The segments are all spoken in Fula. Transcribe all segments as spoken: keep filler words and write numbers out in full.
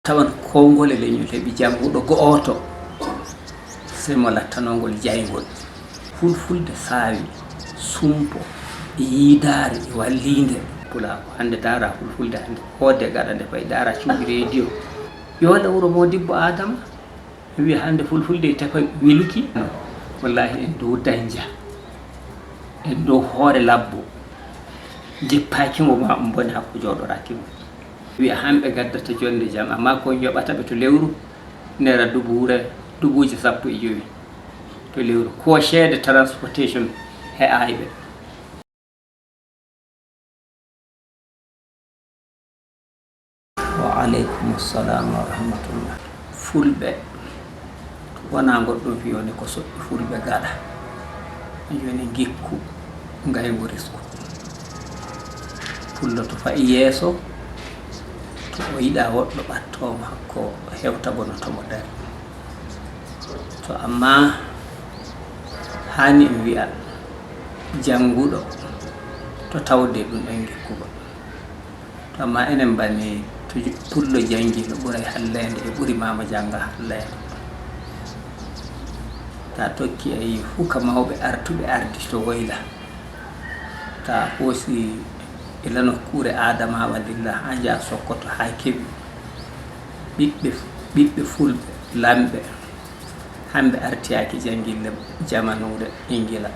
Tawan konngol e leñol heɓi jannguɗo go'oto, sey mo lattanoo ngol jayngol. Fulfulde saawi, sumpo, e yiidaare, e walliinde. Pulaaku hannde daara fulfulde hannde, hoode gaɗa nde fayi daara cuuɗi reediyo. Yo le wuro Moodibbo Aadama, mi wiya hannde fulfulde e tefa wiluki. Wallaahi en dow dañja, en dow hoore labbo, jippaaki mo ma on mbone hakko jooɗoraaki mo. Wiya hamɓe gaddata jonnde jam, amma ko yoɓata ɓe to lewru, nera dubuure, dubuuje sappo e jowi to lewru. Ko ceede transportation he ayɓe. Wa aleykum salam wa rahmatullah. Fulɓe, wonaa goɗɗum fii woni ko soɓɓi fulɓe gaɗa. Jooni ngikku, ngayngu, risku. Pullo to fa'i yeeso, to o yiɗaa woɗɗo ɓattooma hakko hewta bono to mo dari. To amma haani en wi'a jannguɗo to tawde ɗum ɗon ngikkugol. To amma enen banni to ju-, pullo janngi no ɓuray halleende e ɓuri maama jannga halleende. Ta tokki a yii fuka mawɓe artuɓe ardi to woyla. Ta hoosi ila nokkuure Aadama wa Lilla haa njaha Sokoto haa keɓi ɓiɓɓe, ɓiɓɓe fulɓe, lamɓe, hamɓe artiyaaki janngille jamanuure Ingila.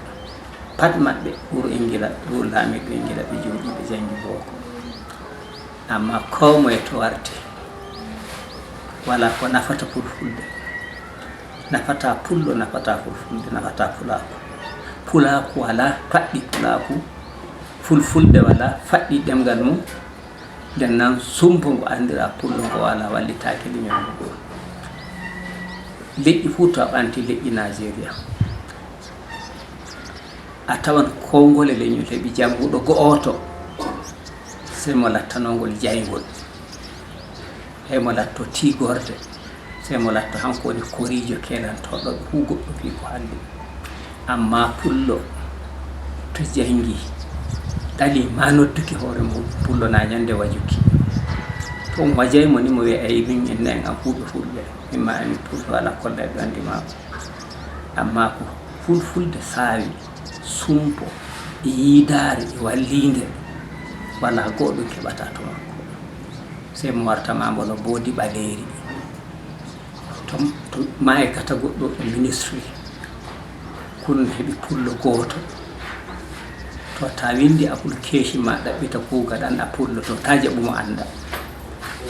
Pat maɓɓe wuro Ingila, wuro laamiiɗo Ingila ɓe jooɗii ɓe janngi booko. Amma koo moye to warti, walaa ko nafata fulfulde. Nafataa pullo, nafataa fulfulde, nafataa pulaaku. Pulaaku walaa faɗɗi pulaaku, fulfulde walaa faɗɗi ɗemngal mum. Nden nan sumpo ngo anndiraa pullo ngo walaa wallitaaki leñol mum ɗum. Leƴƴi fuu to a ɓanti leƴƴi Naajeeriya, a tawan konngol e leñol heɓi jannguɗo go'oto, sey mo lattanoo ngol jayngol. Sey mo latto tiigorde, sey mo latto hanko woni koriijo keelantooɗo ɓe fuu goɗɗum fii ko halli. Amma pullo to janngi, ɗali ma nodduki hoore mum, pullo na ñande wajuki. To on wajay mo ni mo wi'a, "Eyi, min en en am huuɓe fulɓe, min ma en pullo alaa kolla e ɓe anndi maako." Amma ko fulfulde saawi, sumpo, e yiidaare, e walliinde, walaa go'o ɗum keɓata to makko. Sey mo warta ma mbono boodi ɓaleeri. To, to ma'aikata goɗɗo e ministry, kun heɓi pullo gooto. To ta winndi application ma ɗaɓɓita kuugal an a pullo to ta jaɓu mo annda.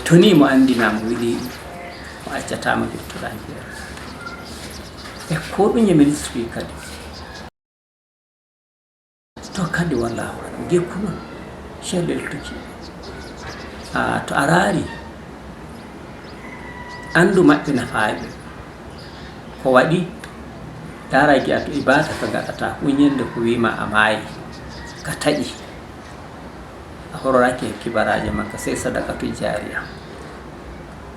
To ni mo anndina mo wili mo accata mo jottoɗaa jeere. E ko ɗum e ministry kadi. To kadi wallaahu alam, ngikku noon, cellel tuki. A, to a raari, anndu maɓɓe nafaaɓe. Ko waɗi, ndaara giya to ibaada ka ngaɗata, ko ñande ko wiima a maayi, ka taƴi. A hororaaki e kibaraaje makka, sey sadaqatu jaariya.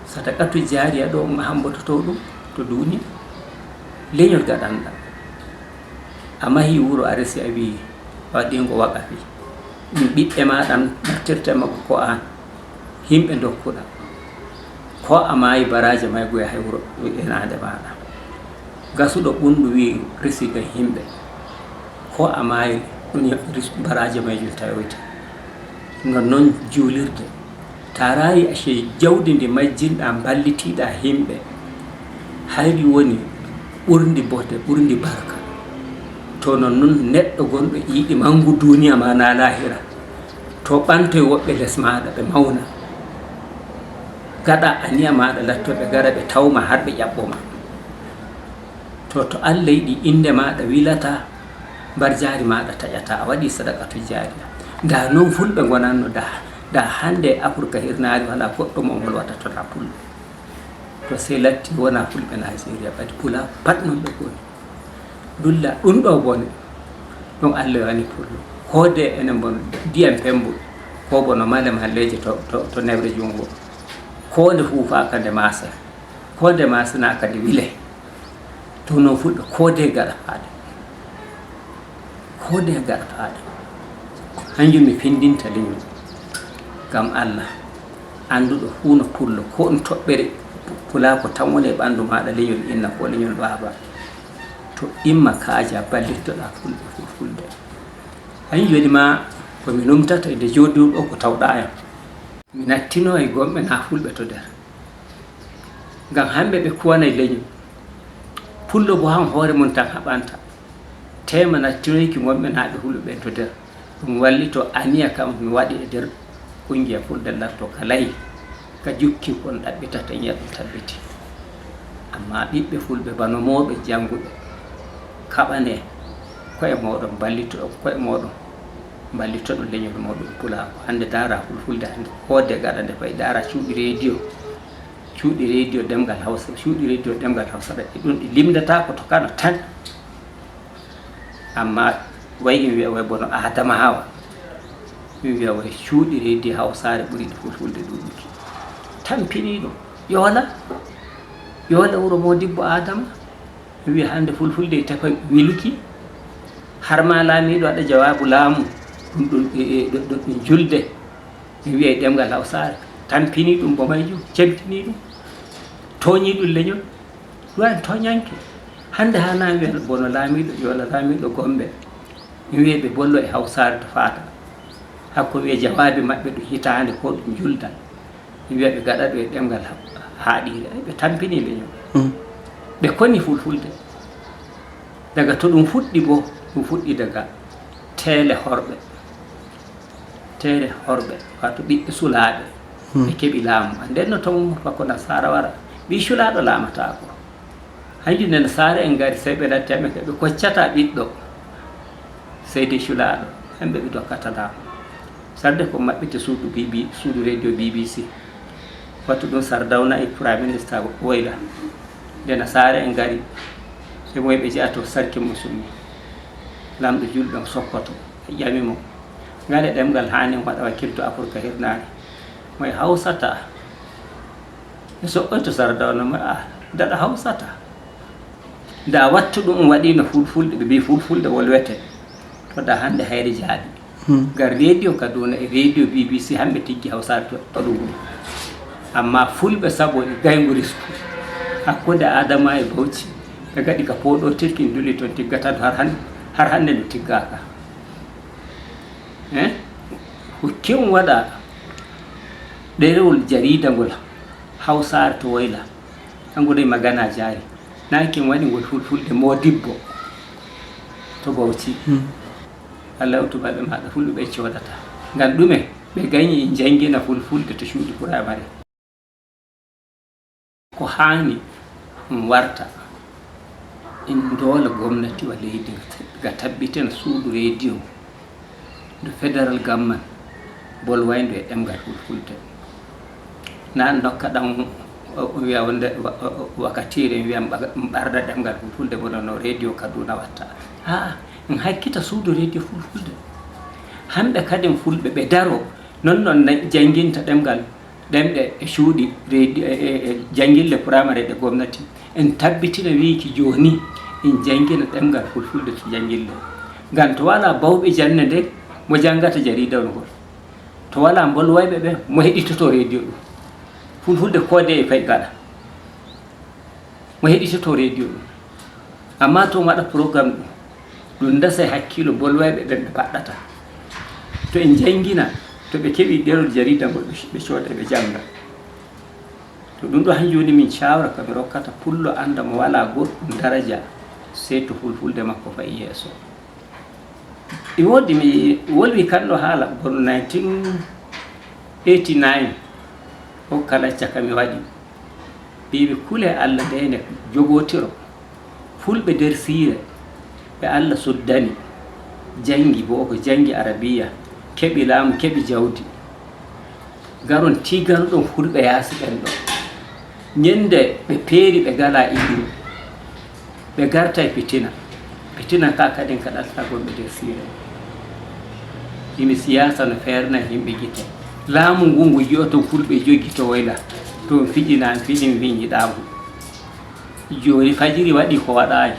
Sadaqatu jaariya ɗo on a hambototo ɗum to duuniya, leñol gaɗanɗa. A mahi wuro, a resi, a wi'i, waɗingo waqafi. Ɗum ɓiɓɓe maaɗa naftirta e makko ko an. Yimɓe ndokkuɗa. Ko a maayi baraaje may goya hay wuro enaade maaɗa. Gasuɗo ɓunndu wi'i resi gay yimɓe. Ko a maayi ɗum ris-, baraaje may jum tawoyta. Non non juulirde. Taaraayi ashe jawdi ndi majjinɗaa mballitiiɗaa yimɓe, hayri woni ɓurndi bote, ɓurndi barka. To non non neɗɗo gonɗo yiɗi manngu duuniya ma na laahira, to ɓantoy woɓɓe les maaɗa ɓe mawna. Gaɗa aniya maaɗa latto ɓe gara ɓe tawma har ɓe ƴaɓɓo ma. To, to Allah yiɗi innde maaɗa wilataa, mbarjaari maaɗa taƴataa, a waɗii sadaqatu jaariya. Ndaa noon fulɓe ngonatno, ndaa, ndaa hannde e Afirka hirnaari walaa goɗɗo mo on wolwata to naa pullo. To sey latti wonaa fulɓe Naajeeriya, ɓadi pulaa pat noon ɓe ngoni. Dulla ɗum ɗo bone, ɗum Allah wani pullo. Ko de enen bono ndiyam pemmbol, ko bono male malleeje to, to, to newre junngo. Ko nde fuufaaka nde maasa, ko nde maasanaaka nde wile. Ɗum noon fulɓe ko de gaɗa faade. Ko de gaɗa faade. Hanjum mi findinta leñol. Ngam Allah. Annduɗo huuno pullo, ko ɗum toɓɓere pulaako tan woni e ɓanndu maaɗa, leñol inna ko leñol baaba. To imma kaaja ballittoɗaa fulɓe fulfulde. Hay joni ma ko mi numtata e nde jooɗiɗo ɗo ko tawɗaa en. Mi nattino e gomɓe na fulɓe to nder. Ngam hamɓe ɓe kuwanay leñol. Pullo bo han hoore mum tan haɓanta. Teema nattinoyki gomɓe na ɓe fulɓe ɓen to nder. Ɗum wallito aniya kam mi waɗi e nder kungiya fulde latto ka layi ka jukki kon ɗaɓɓitata ñaɗɗo tabbiti. Amma ɓiɓɓe fulɓe bano mooɗon jannguɓe, kaɓane ko'e mooɗon, mballitoɗon ko'e mooɗon, mballitoɗon leñol mooɗon pulaaku. Hannde ndaara fulfulde, hannde hoodde gaɗa nde fayi, ndaara cuuɗi rediyo, cuuɗi rediyo ɗemngal Hawsa, cuuɗi rediyo ɗemngal Hawsa ɗe ɗum ɗi limndataako to Kano tan. Amma way in wiya way bono Adamawa, in wiya way cuuɗi rediyo Hawsaare ɓuri ɗi fulfulde ɗuuɗuki. Tampiniiɗo Yoola, Yoola wuro Moodibbo Adama, in wiya hannde fulfulde e tefa wiluki. Har ma laamiiɗo waɗa jawaabu laamu ɗum ɗum e, e, ɗum ɗum julde, in wiya e ɗemngal Hawsaare. Tampinii ɗum Bomayjo, cemtinii ɗum, tooñii ɗum leñol. Ɗum en tooñanke. Hannde haanaa wiya bono laamiiɗo Yoola, laamiiɗo Gombe, mi wiya ɓe bollo e Hawsaare to faata. Hakko wiya jawaabi maɓɓe ɗum hitaande ko ɗum juldan. Mi wiya ɓe gaɗa ɗum e ɗemngal ha-, haaɗiire. Ay, ɓe tampini leñol. Mm. Ɓe koni fulfulde. Daga to ɗum fuɗɗi bo, ɗum fuɗɗi daga teele horɓe. Teele horɓe, wato ɓiɓɓe sulaaɓe. Hmm. Ɓe keɓi laamu. Nden no ton fa ko nasaara wara. Ɓii sulaaɗo laamataako. Hanjum nden saare en ngari, sey ɓe latti amen, ɓe koccata ɓiɗɗo. Sey dee sulaaɗo, hemɓe ɓe dokkata laamu. Sarde ko maɓɓite suudu B B, suudu radio B B C. Wattu ɗum Sardawna e Prime Minister Woyla. Nde nasaare en ngari, sey moy ɓe jeya to Sarki Musulmi. Lamɗo julɗo Sokoto, ɓe ƴami mo, ngale ɗemngal haani waɗa wakilto Afirka hirnaange. Moy Hawsata. Mi so'oyto Sardawna, mo, ah, daɗa Hawsata. Nda wattu ɗum waɗino fulfulde, ɓe mbi fulfulde wolwete. To da hannde hayre jaaɓi. Hmm. Ngal radio Kaduna e radio B B C hamɓe tiggi Hawsaare to, to ɗum. Amma fulɓe sabo e gayngu risku. Hakkunde Adama e Bauchi, ɓe gaɗi ka Poɗo tirki nduli ton tiggata har han-, har hannde no tiggaka. Eh? Ko kin waɗa ɗerewol jariida ngol Hawsaare to Woyla. Kanko dai magana jari. Na kin waɗi ngol fulfulde Modibbo to Bauchi. Hmm. Allah yawtu balɗe maɓɓe fulɓe ɓe coodata. Ngam ɗume? Ɓe gañi en jangina fulfulde to cuuɗi firamare. Ko haani ɗum warta, en ndoola gomnati wa leydi nga tabbitina suudu rediyo ndu federal government bolwayndu e ɗemngal fulfulde. Na ndokka ɗam, o, o wiya wonde wa-, wa-, wakatiire, en wiya mɓa-, ɓarda ɗemngal fulfulde bono no rediyo Kaduna watta. Haa, en hakkita suudu rediyo fulfulde. Hamɓe kadi fulɓe ɓe daro, non non na-, jannginta ɗemngal ɗemɗe e cuuɗi redi-, e, e, e janngille firamare ɗe gomnati. En tabbitina wiiki jooni en janngina ɗemngal fulfulde to janngille. Ngam to walaa bawɓe jannde nde, mo janngata jariidawol ngol? To walaa mbolwayɓe ɓe, mo heɗitoto rediyo ɗum? Fulfulde koode e fay gaɗa. Mo heɗitoto rediyo ɗum? Amma to on waɗa programme ɗum, ɗum dasa e hakkiilo bolwayɓe ɓen ɓe paɗɗata. To en janngina, to ɓe keɓi ɗerol jariida ngol, ɓe, ɓe cooda, ɓe jannga. To ɗum ɗo han jooni min caawra ka mi rokkata pullo annda mo walaa goɗɗum daraja, sey to fulfulde makko fayi yeeso. E woodi mi wolwi kan ɗo haala bono nineteen eighty-nine, o kala caka mi waɗi. Mbiimi, kule Allah nde ne jogotiro. Fulɓe nder siire ɓe Allah suddani, janngi boko, janngi arabiya, keɓi laamu, keɓi jawdi. Ngaron tiganoɗon fulɓe yaasi ɓen ɗo. Ñande ɓe peeri ɓe ngalaa ilimi. Ɓe ngartay fitina. Fitina ka kadin ka ɗalta gonɓe nder siire. Imi siyaasa no feerna yimɓe gite. Laamu ngu ngu yi'oton fulɓe jogi to woyla. To on fiɗina, an fiɗin, min yiɗaamu. Jooni fajiri waɗi ko waɗaani.